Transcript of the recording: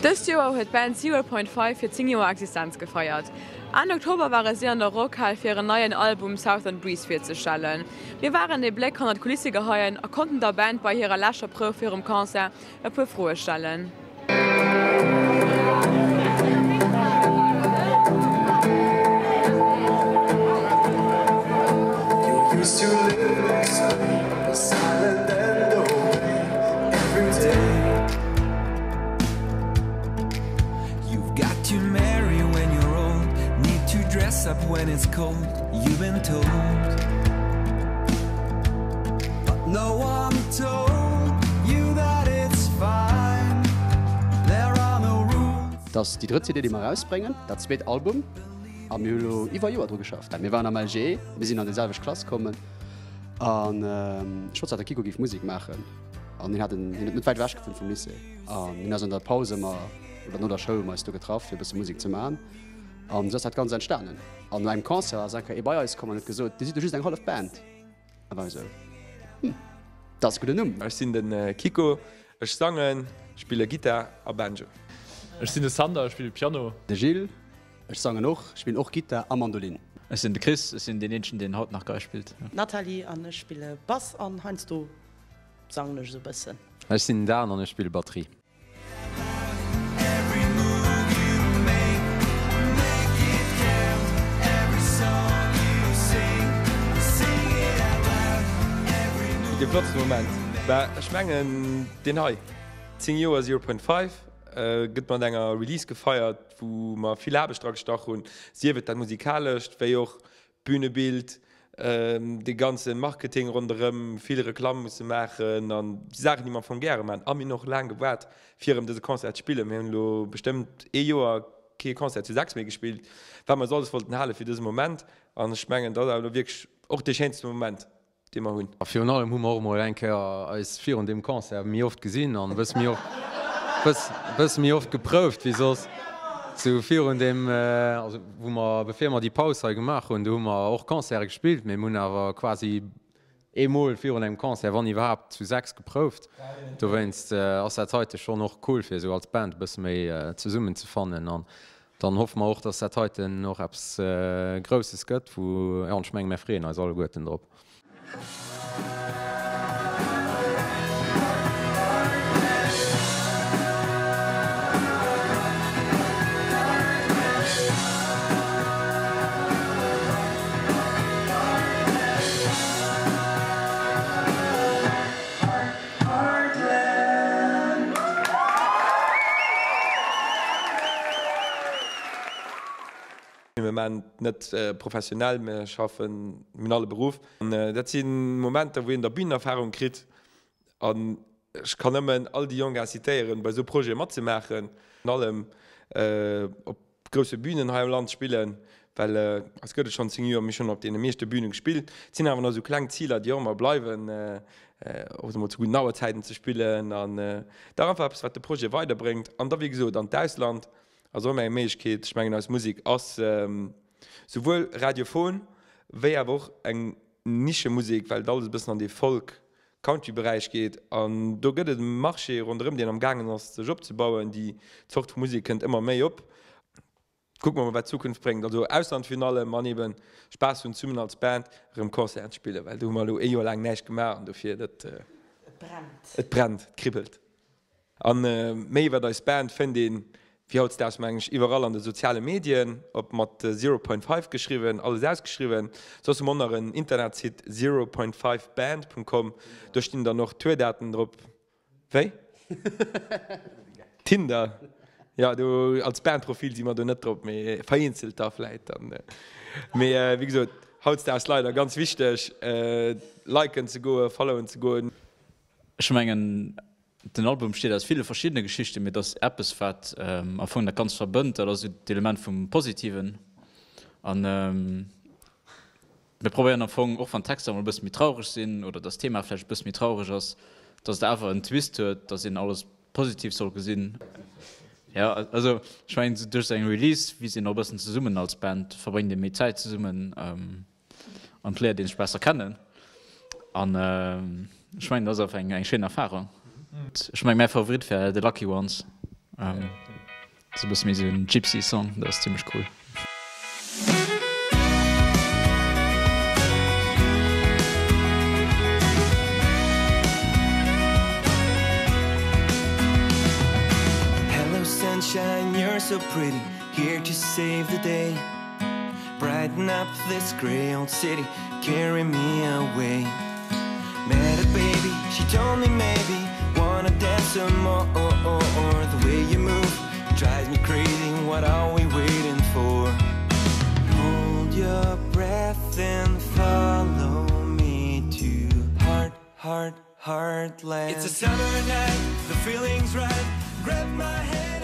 Dëst Joer huet d'Band Zero Point Five hir 10 Joer Existenz gefeiert. Enn Oktober ware si an der Rockhal fir hiren neien Album Southern Breeze virzestellen. Mir waren ee Bléck hannert d'Kulisse geheien a konnten der Band bei hirer leschter Prouf virum Concert e puer Froe stellen. Dat ass déi drëtt CD, déi mer erausbréngen, dat zweet Album. A mir hu lo iwwer e Joer dru geschafft. Mir waren am LG, mir sinn an déi selwecht Klass kommen an ech wosst, datt de Kiko géif Musek maachen. An hien hat en, hien huet net wäit ewech gewunnt vum Lycée. A mir hunn eis an der Paus ëmmer, oder no der Schoul hu mer eis do getraff, fir e bësse Musek ze maachen. An esou ass dat Ganzt entstanen. An no engem Concert ass eng Kéier ee bei eis komm an huet gesot, Dir sidd jo just eng hallef Band. A war esou, Hm, dat ass e gudden Numm. Ech sinn de Kiko, ech sangen, spille Gittar a Banjo. Ech sinn de Sander, ech spille Piano. De Gilles, ech sangen och, spillen och Gittar a Mandolin. Ech sinn de Chris, ech sinn deen eenzegen deen haut nach Gei spillt. D'Nathalie an ech spille Bass an heiansdo sangen ech esou bëssen. Ech sinn den Dan an ech spille Batterie. De flottste Moment? Bah, ech mengen deen hei. 10 Joer Zero Point Five gëtt mat enger Release gefeiert, wou mer vill Aarbecht dra gestach hunn, sief et dat Musikalescht, wéi och D'Bühnebild, de ganze Marketing ronderëm, vill Reklamm musse maachen an Saachen, déi mer am Fong gäre maachen. A mir hunn och laang gewaart, fir erëm dëse Concert ze spillen. Mir hunn elo bestëmmt ee Joer kee Concert zu 6 méi gespillt, well mer eis alles wollten hale fir dëse Moment. An ech mengen, dat ass awer elo wierklech och dee schéinste Moment. dee mer hunn. A virun allem hu mer och emol eng Kéier eis virun deem Concert méi oft gesinn an e bësse méi oft, bësse méi oft geprouft wéi soss. Sou virun deem, also wou mer, bevir mer déi Paus hei gemaach hunn, do hu mer och Concerte gespillt, mee mir hunn awer quasi eemol virun engem Concert, wann iwwerhaapt, zu 6 geprouft. Dowéinst ass dat heite schonn och cool, fir esou als Band e bësse méi zesummen ze fannen an Dann hoffe mer och, dass dat heiten och eppes Grousses gëtt, wou, jo, an ech menge mär freeën eis alleguerten drop. Mir maachen et net professionell, mir schaffen, mir hunn all e Beruff. An dat si Momenter, wou een da Bühnenerfahrung kritt. An ech kann nëmmen all déi Jonk incitéieren, bei esou Projete matzemaachen, virun allem op grousse Bünen hei am Land spillen, well eis gëtt et schonn 10 Joer, mir hu schonn op deene meeschte Büne gespillt. Et sinn awer nach esou kleng Ziler, déi och ëmmer bleiwen, och emol zu gudden Auerzäiten ze spillen an dat ass einfach eppes, wat de Projet weiderbréngt. An da wéi gesot an d'Ausland ass och ëmmer eng Méiglechkeet. Ech mengen eis Musek ass souwuel radiophon wéi awer och eng Nischemusek, well et alles e bëssen an dee Folk Country Beräich geet an do gëtt et e Marché ronderëm deen am gaangen ass sech opzebauen. Déi Zort vu Musek kënnt ëmmer méi op. Kucke mer mol wat d'Zukunft bréngt. Also Ausland virun allem an eben Spaass hunn zesummen als Band erëm Concerten ze spillen, well do hu mer elo ee Joer laang näischt gemaach an dofir dat Et brennt. Et brennt, et kribbelt. An méi iwwert eis Band fënnt een, wéi hautdesdaags mengen ech, iwwerall an de soziale Medien, op mat Zero Point Five geschriwwen, alles ausgeschriwwen. Soss hu mer och nach en Internetsite zeropointfiveband.com, do stinn dann och d'Tourdaten drop. Wéi? Tinder? Jo, do als Bandprofil si mer do net drop, mee vereenzelt da vläit dann. Mee wéi gesot, hautdesdaags leider ganz wichteg, liken ze goen, followen ze goen. Ech mengen, den Album besteet aus ville verschiddene Geschichten, mee et ass eppes, wat am Fong dat Ganzt verbënnt, dat ass esou d'Element vum Positiven. A mir probéieren am Fong, och wann d'Texter emol e bësse méi traureg sinn oder dass d'Thema vläicht e bësse méi traureg ass, dass et awer en Twist huet, dass een alles positiv soll gesinn. Jo, also ech mengen, duerch esou eng Release wiisst een och e bëssen zesummen als Band, verbréngt ee méi Zäit zesummen. An et léiert een sech besser kennen. An ech mengen, dat ass einfach eng schéin Erfarung. Ech mengen, mäi Favorit wär The Lucky Ones. Ass e bësse méi sou en Gypsy Song, dat ass zimmlech cool. Hello sunshine, you're so pretty, here to save the day. Brighten up this grey old city, carry me away. Met a baby, she told me maybe wanna dance some more. The way you move drives me crazy, what are we waiting for? Hold your breath and follow me to heart, heart, heartland. It's a summer night, the feeling's right. Grab my hand.